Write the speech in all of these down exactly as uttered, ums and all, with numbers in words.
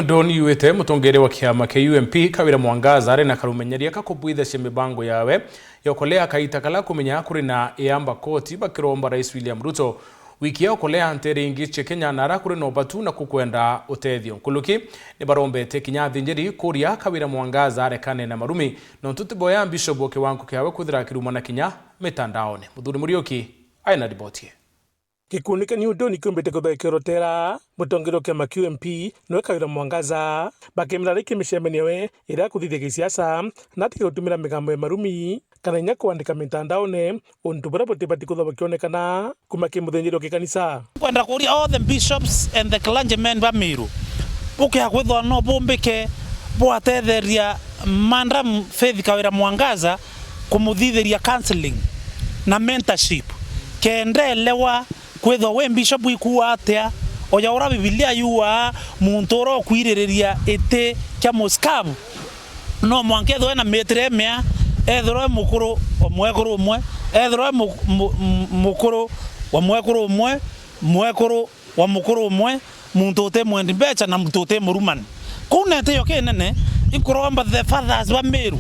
Don Yuite, mutongeria wa kiama kia U M P, Kawira Mwangaza, ari na karumenyeria ka kubwithacia mibango yawe ya ukolea kaita kala kumenya kuri na iamba koti bakiromba Rais William Ruto. Wiki ya ukolea nteere ingi cia Kenya na ara kuri na ubatu na kukwenda utethio. Nkuruki ni barombete kinya athinjiri kuria Kawira Mwangaza arekane na marumi, nontu tiboya Bishop wa kiwango kiawe kwithira akirumana kinya mitandaone. Muthuri Muriuki aina riboti ii. Gikundi kia New Dawn kiumbite kwithwa gikiorotera mutongeria wa kiama kia U M P niwe Kawira Mwangaza, bakimira riki micemanio we iria akuthithia gisiasa, na atige gutumira migambo ya marumi kana inya kwandika mitandaone untu buria butibati kwithwa bukionekana kuma ki muthinjiri wa kikanisa. Kwenda kuria all the bishops and the clergymen ba Meru, bukia kwithwa no bumbike bwatetheria Madam Faith Kawira Mwangaza kumuthithiria counselling na mentorship, kenda elewa kwithwa wi bishop ikuuga atia, oja uria Bibilia yuugaa, muntu uria ukwiririria iti kia musikabu, no mwanka ethirwe ena mitire imea, ethirwe e mukuru wa mwekuru umwe, ethirwe e mu-, mu-, mu-, mukuru wa mwekuru umwe, mwekuru wa mukuru umwe, muntu uti mwendi mbecha na muntu uti murumani. Kuu nete yo kinene, inkuromba the fathers ba Meru,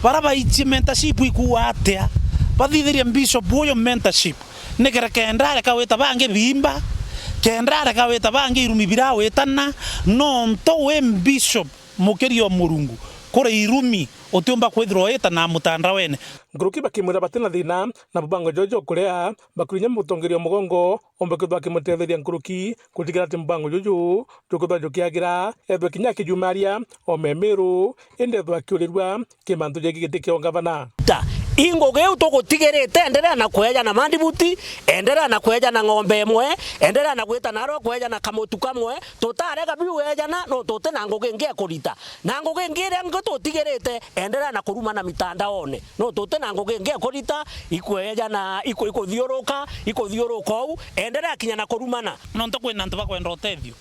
bara baichie mentorship ikuuga atia, bathithirie bishop uyu mentorship, nikenda kenda areka gwita bangi biimba, kenda areka gwita bangi irumi birawitana, nontu wi bishop mukiria o Murungu, kuri irumi utiumba kwithirwa wita na mutandaone. Nkuruki bakimwira batina thina na mubango juju jukurea, bakurinya mutongeria o mugongo ombe kwithwa akimutetheria nkuruki gutigirira ati mubango juju jukwithwa jukiagira, ethwe kinya akijumaria o me Meru, indi ethwe akiurirua ki mantu jengi giti kia ungavana. Ta, i ngugi iu tugutigirite, enderea na kweejana mandibuti, enderea na kweejana ng'ombe imwe, enderea na gwita narua kweejana kamutu kamwe, tutarega biu weejana, no tuti na ngugi ingi ya kurita. Na ngugi ingi iria ingi tutigirite, enderea na kurumana mitandaone. No tuti na ngugi ingi ya kurita, ikweejana, iku-, ikuthiuruka, ikuthiuruka uu, enderea kinya na kurumana. Nontu kwina antu bakwenda utethio.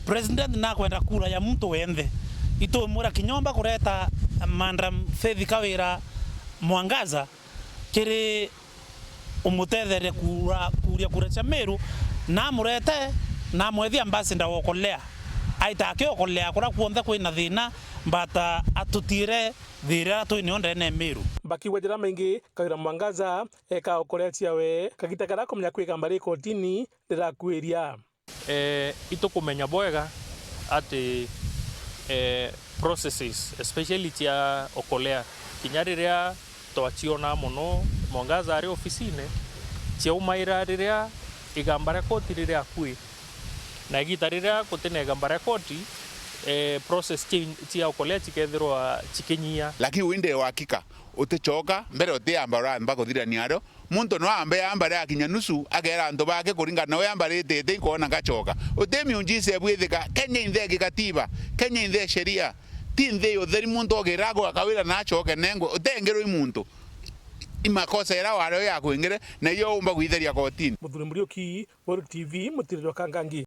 President nakwenda kura ya muntu wenthe. Itumwira kinya umba kureta Madam Faith Kawira Mwangaza kiri umutetherie kura, kuria kura cia Meru, namurete, namwethia ambassador wa ukolea. Aita akiukolea kuria kwonthe kwina thina, but, uh, atutiire thiira twinio ndene Meru. Bakiuga jara maingi, Kawira Mwangaza eka ukolea ciawe kagita karia akumenya kwigamba ri kotini rirakuiria. Eh, itukumenya bwega ati, eh, processes, especially cia ukolea, kinya riria twacionaa mono Mwangaza ari ofisine, ciaumaira riria igamba ria koti riri akui. Na igita riria guti na igamba ria koti, eh, process ci-, cia ukolea cikethirwa cikinyia. Lakini wi ndi uhakika uticoka mbere utiamba uramba kuthirania ario. Muntu no ambe amba riakinya nusu, akeera antu bake kuringana na uria ambaritite, inkwona ngacoka. Uti miujiza ibwithika. Kenya inthe gikatiba, Kenya inthe sheria. Ti nthi ya utheri muntu ogira agwaka wira na acoke nengwe. Utengirwe i muntu. I makosa iria wario yakwingire, na iyo umba gwitheria kotini. Muthuri Muriuki, Weru T V, Mutiriri wa Kangangi.